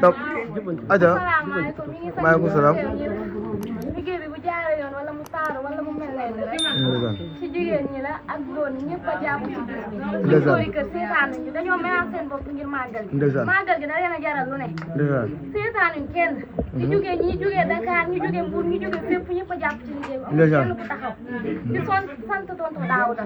top aja maaleykum salaam liggéey bi bu jaaree yoon wala mu taaru wala mu mel rek ci jigéen ñi la ak góor ñi ñëpp a jàpp ci bis bi ñu góori kër seetaan nañu dañoo menaan seen bopp ngir màggal gi da leen a jaral lu ne seetaan nañu kenn ci jógee ñi jógee Dakar ñi jógee Mbour ñi jógee fépp ñëpp a jàpp ci liggéey bi amul kenn ku taxaw di sant tontu Daouda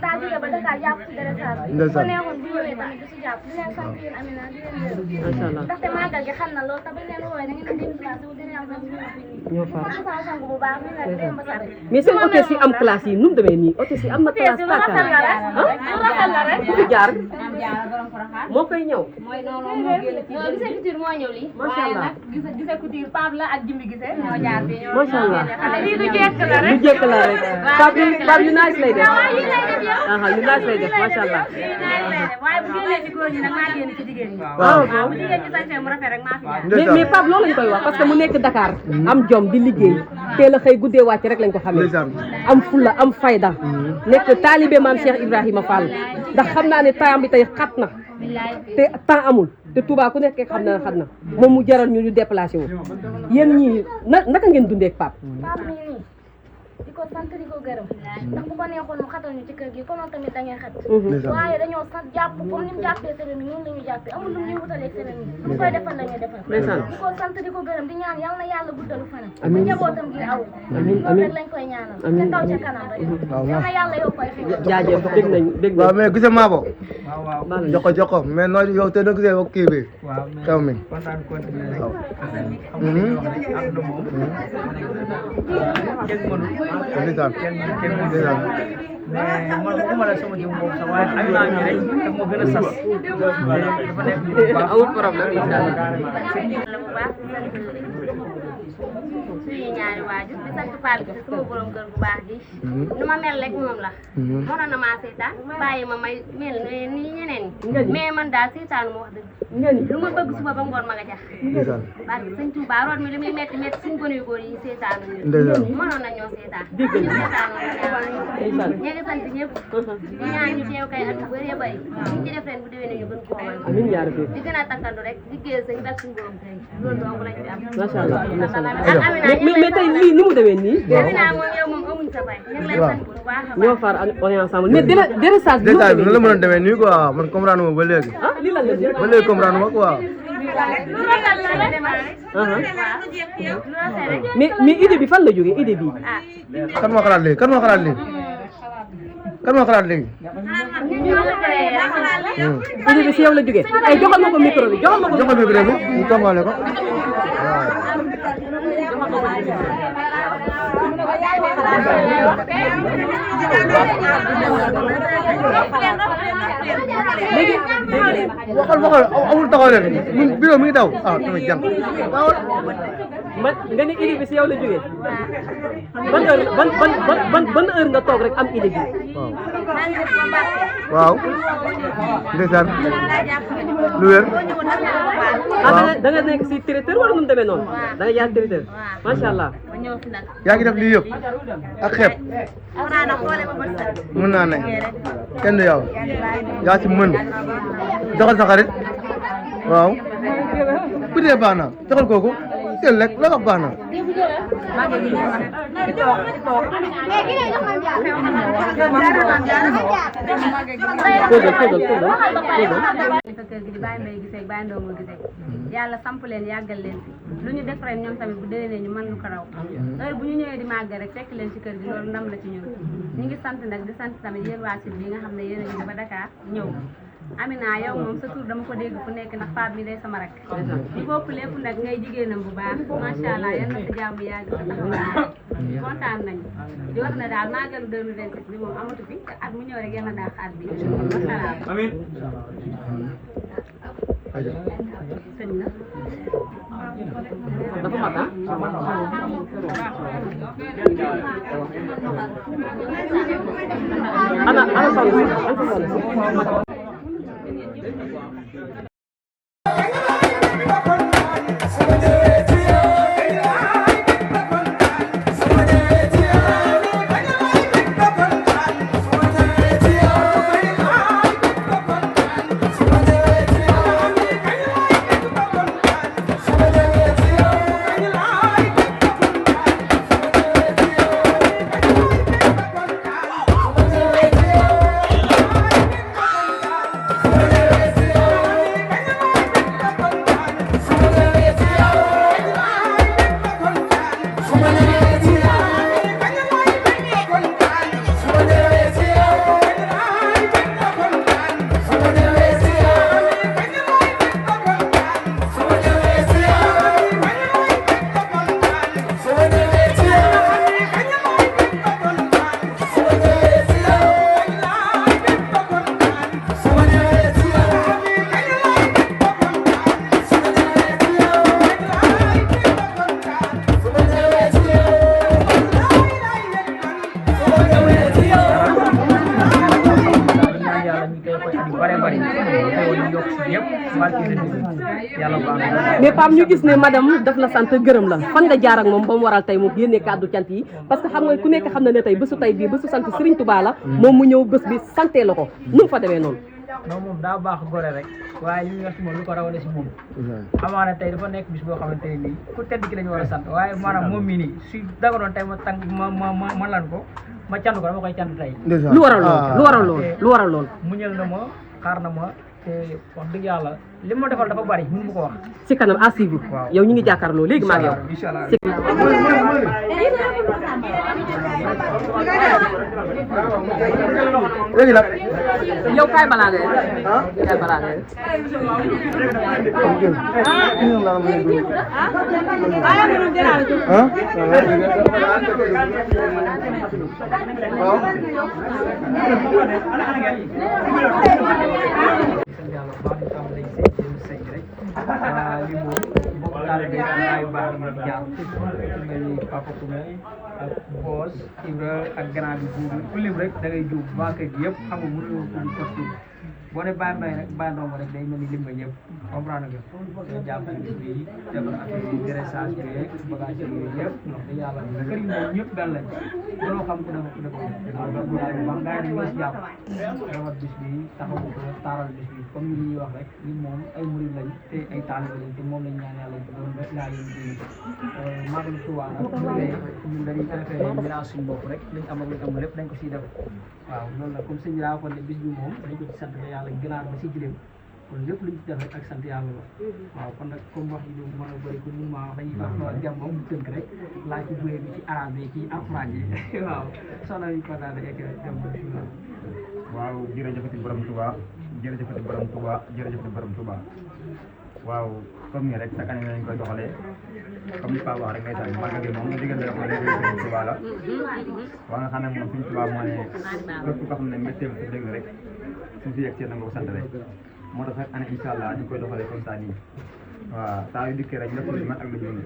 daa jógee ba Dakar jàpp ci déressage bi ko neexoon bu ñëwee tamit du si jàpp di leen sant yéen Amina di leen gërëm ndaxte màggal gi xam na loolu te bañ leen woowee da ngeen di déplacé wu dina am ñoo far mais seen hôtesse yi am classe yi nu mu demee nii hôtesse yi am na classe tàkkaar ah jaar moo koy ñëw mooy noonu moo génn ci Gise Couture moo ñëw lii macha allah Gise Couture Pape la ak Jimbi Gise ñoo jaar bi ñoo macha allah lii du jekk la rek du jekk la rek Pape yu nice lay def aha yu nice lay def macha allah waaye bu génnee ci góor ñi nag maa génn ci jigéen ñi waaw bu jigéen ñi sañse mu rafet rek maa fi jaar mais Pape loolu lañ koy wax parce que mu nekk Dakar am jom di liggéey teel a xëy guddee wàcc rek lañ ko xamee am fulla am fayda nekk taalibe maam Cheikh Ibrahima Fall ndax xam naa ne temps bi tey xat na te temps amul te Touba ku nekk xam na moom mu jaral ñu déplacé wu yéen ñii naka ngeen dundee ak Pape di ko sant di ko gërëm ndax bu ko neexoon mu xatal ñu ci kër gi konoon tamit da ngeen xat waaye dañoo sant jàpp comme ni mu jàppee semaine bi noonu la ñu jàppee amul lu ñuy wutalee semaine bi bu koy defal la ñuy defal di ko sant di ko gërëm di ñaan yal na yàlla guddalu fanam bu njabootam gi aw loolu rek lañ koy ñaanal te kaw ca kanam rek yal na yàlla yow koy xëy jaajëf dégg nañu waaw mais gise maa bo jox ko mais noo yow te doo gisee wax kii bi kaw mi waaw ndeysaan ndeysaan mais man waxuma la sama jiw boobu sax waaye ay naa ñu rek te moo gën a sas dafa nekk amul problème incha allah bu baax suñu ñaari waajur di sant Fall bi sama borom kër bu baax gi nu ma mel rek moom la mënoon na maa seetaan bàyyi ma may mel ni ñeneen ñi mais man daal seetaan mu wax dëgg lu ma bëgg suba ba ngoon ma nga jax parce que sëñ Touba root mi li muy metti metti suñ gone yu góor yi seetaan ñu mënoon na ñoo seetaan ñu seetaan ñu ngi sant ñëpp di ñaan ñu teew kay at yu bëree bëri ñu ci def ren bu déwénee ñu gën koo man amiin yaa rabbi di gën a takkandu rek liggéeyal sëñ bak suñ borom kay loolu dong lañ fi am macha allah mais tey lii ni mu demee nii Amina moom yow moom amuñ sa fay ñu ngi lay sant bu baax a baax ñoo far on est ensemble mais déressage bi détail bi nan la mën a demee nii quoi man comprendre ma ba léegi ah lii lan la nii ba léegi comprendre ma quoi mais idée bi fan la jógee idée bi kan moo xalaat léegi kan moo xalaat léegi kan moo xalaat léegi idée bi si yow la jógee ay joxal ma ko micro bi joxal ma ko joxal micro bi ñu tàmbale ko léegi waxal amul taxaw leen ñun bureau mi ngi daw ah tamit jàng man nga ne idée bi si yow la jógee ban heure nga toog rek am idée bi waaw ndeysaan lu wér da nga nekk si traiteur wala nu mu demee noonu da nga jaar traiteur macha allah yaa ngi def lii yëpp ak xeeb mën naa ne kenn du yow yaa ci mën joxal sa xarit waaw bu dee baax na joxal kooku jël rek la wax baax na kër gi di bàyyi mbay gisee bàyyi ndongo gisee yàlla samp leen yàggal leen lu ñu def ren ñoom tamit bu déwénee ñu mën lu ko raw heure bu ñu ñëwee di màggal rek fekk leen ci kër gi loolu ndam la ci ñun ñu ngi sant nag di sant tamit yéen waa site bi nga xam ne yéen a ngi ba Dakar ñëw Amina yow moom sa tur dama ko dégg fu nekk ndax Pape mi day sama rak di bopp lépp nag ngay jigéenam bu baax macha allah yal na sa jàmm yàgg sa taxawaay kontaan nañu di wax ne daal màggalu 2026 bi moom amatu fi at mu ñëw rek yal na daal xaat bi macha allah amiin sëñ na dafa mat ah ana soxna bari xéwal yi yokk si yëpp barke yàlla baax na. mais Pape ñu gis ne madame daf la sant gërëm la fan nga jaar ak moom ba mu waral tey mu génnee kàddu cant yi parce que xam nga ku nekk xam na ne tey bésu tey bii bésu sant Serigne Touba la moom mu ñëw bés bi santee la ko nu mu fa demee noonu. non moom daa baax gore rek waaye li ñu wax si moom lu ko rawale si moom amaana tey dafa nekk bis boo xamante ne nii ku tedd ki la ñu war a sant waaye maanaam moom mii nii si danga doon tey ma tàng ma lan ko ma cant ko dama koy cant tey lu waral loolu lu waral loolu muñal na ma xaar na ma te wax dëgg yàlla li ma defal dafa bari mënu ma ko wax ci kanam à suivre yow ñu ngi jàkkaarloo léegi maa ngi yow inshallah léegi nag yow kaay balaa ngay kaay balaa ngay li moom bokk taalibe ay baax na jaar mel ni Papa Koumé ak Boos Ibra ak grand bi buubu ku lim rek da ngay juub waa kër gi yëpp xam nga mënuloo ko postu boo ne Baye Mbaye rek Baye Ndongo rek day mel ni lim nga ñëpp comprendre nga nga jàpp ci bis bi defar affaire yi dressage bi rek bagage yooyu yëpp wax dëgg yàlla kër yi moom ñëpp benn lañ loo xam ku dafa ku dafa waaw donc daal bu baax gars yi dañu si jàpp defar bis bi taxawu ko taaral bis bi comme ni ñuy wax rek ñun moom ay murid lañ te ay taalibe lañ te moom lañ ñaan yàlla doon rek laa leen di Magal Touba nag ñun dañuy préféré mirage suñu bopp rek liñ am ak liñ amul lépp dañ ko siy def waaw loolu nag comme sëñ laa ko ne bis bi moom dañ ko ci sant ba yàlla gënaar ba si gileem kon lépp luñ ci def rek ak sant yàlla la waaw kon nag comme wax yi du mën a bëri kon mun maa wax dañuy wax jàmm moom tënk rek laa ci buyee bi ci arabe yi kii alxuraan yi waaw soxna yi kontaan na ek dem ba bismillah waaw jërëjëfati borom Touba jërëjëfati borom Touba jërëjëfati borom Touba waaw comme ni rek chaque année nañ koy doxalee comme ni Pape wax rek ngay tax magal gi moom nga diggante wax ne Serigne Touba la waa nga xam ne moom Serigne Touba moo ne képp koo xam ne météo sa dëgg rek suñ si yegg see na nga ko sant rek moo tax chaque année incha allah ñu koy doxalee comme ça nii waaw saa yu dikkee rek lépp lu mat ak lu jëm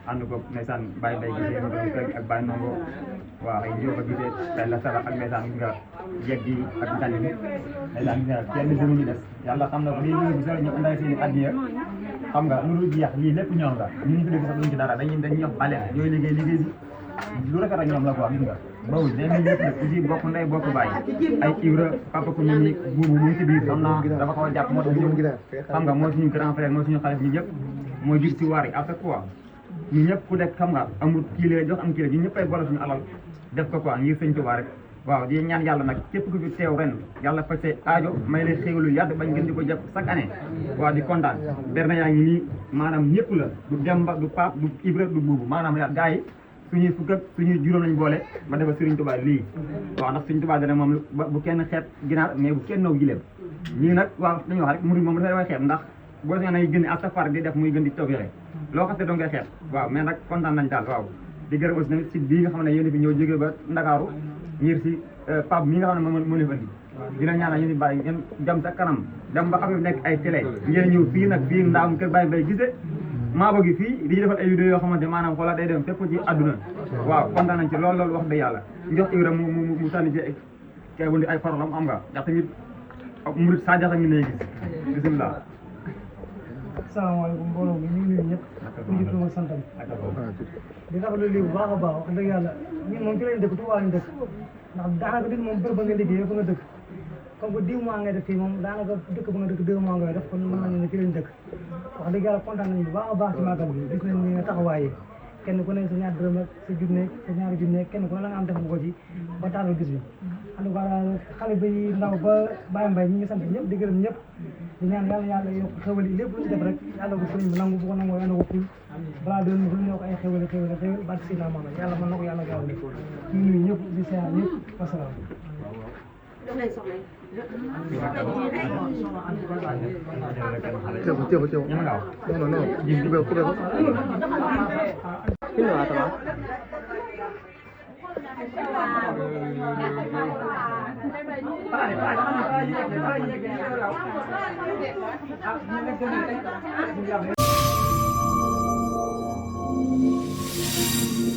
ànd ko ndeysaan Baye Mbaye gisee mu doon kër gi ak Baye Ndongo waaw ay njóoba gisee tey la sara ak ndeysaan nga yegg yi ak gan yi ndeysaan nga kenn jëmu ñu des yàlla xam na ko lii ñu gisoo ñu andaay seen i addiya xam nga lu dul jeex lii lépp ñoom la ñu ñu tuddee sax duñ ci dara dañuy wax bale yooyu liggéey si lu rafet ak ñoom la quoi gis nga bawul day mel ñëpp nag aussi bokk ndey bokk bàyyi ay Ibra Papa ko ñu ni buubu mu ngi ci biir xam naa dafa xaw a jàpp moo tax ñu xam nga mooy suñu grand frère mooy suñu xalif ñu yëpp mooy jur ci waar yi à chaque fois ñu ñëpp ku nekk xam nga amul kii la jox am kii la ñu ñëpp ay boole suñu alal def ko quoi ngir sëñ Tuubaa rek waaw di ñaan yàlla nag képp ku fi teew ren yàlla faj say aajo may leen xéwlu yàgg bañ ngeen di ko jàpp chaque année waaw di kontaan berne yaa ngi nii maanaam ñëpp la du Demba du Pape du Ibra du buubu maanaam yaa gars yi suñuy fukk ak suñuy juróom lañ boole ma defal Serigne Touba lii waaw ndax Serigne Touba dana moom bu kenn xeeb ginaar mais bu kenn naw gileem ñii nag waaw dañuy wax rek murid moom dafay xeeb ndax boo see nay gën a safar di def muy gën di tawfeexe loo xam ne doo ngay xeeb waaw mais nag kontaan nañ daal waaw di gërëm aussi tamit site bii nga xam ne yéen fi ñëw jógee ba Ndakaaru ngir si Pape mi nga xam ne moo leen andi dina ñaanal yéen bàyyi ngeen dem sa kanam dem ba affaire bi nekk ay télé ngeen ñëw fii nag fii ndaam kër Baye Mbaye gisee maa bëgg fii di defal ay vidéo yoo xamante maanaam xoolal day dem fépp ci àdduna waaw kontaan nañ ci loolu wax dëgg yàlla jox Ibra mu sànni ci kay wundi ay parolam am nga ndax tamit murid saa jaxa ngi lay gis bisimilah salaamaaleykum mbooloo mi ñu ngi nuyu ñëpp ku njëkk ma santam di rafetlu lii bu baax a baax wax dëgg yàlla ñun moom fi lañ dëkk Touba lañ dëkk ndax daanaka nit moom bërëb ba nga liggéey fa nga dëkk comme que 10 mois ngay def fii moom daanaka dëkk ba nga dëkk 2 mois ngay def kon mën nañu ne fi lañ dëkk wax dëgg yàlla kontaan nañu bu baax a baax ci màggal bi gis nañ ni nga taxawaay yi kenn ku ne sa ñaar dërëm ak sa junne sa ñaari junne kenn ku ne la nga am def ko ci ba taaral gis bi en tout cas daal xale bi ndaw ba Baye Mbaye ñi ngi sant ñëpp di gërëm ñëpp di ñaan yàlla yokk xewal yi lépp lu ci def rek yàlla ko sëriñ bi nangu bu ko nangoo yàlla ko ful balaa doon bu ñoo ko ay xewal barke si naa maanaam yàlla mën na ko yàlla gaaw def ñu nuyu ñëpp di seeyaar ñëpp wasalaam Teew. Non. Kubeko. Sino ato ba? Thank you.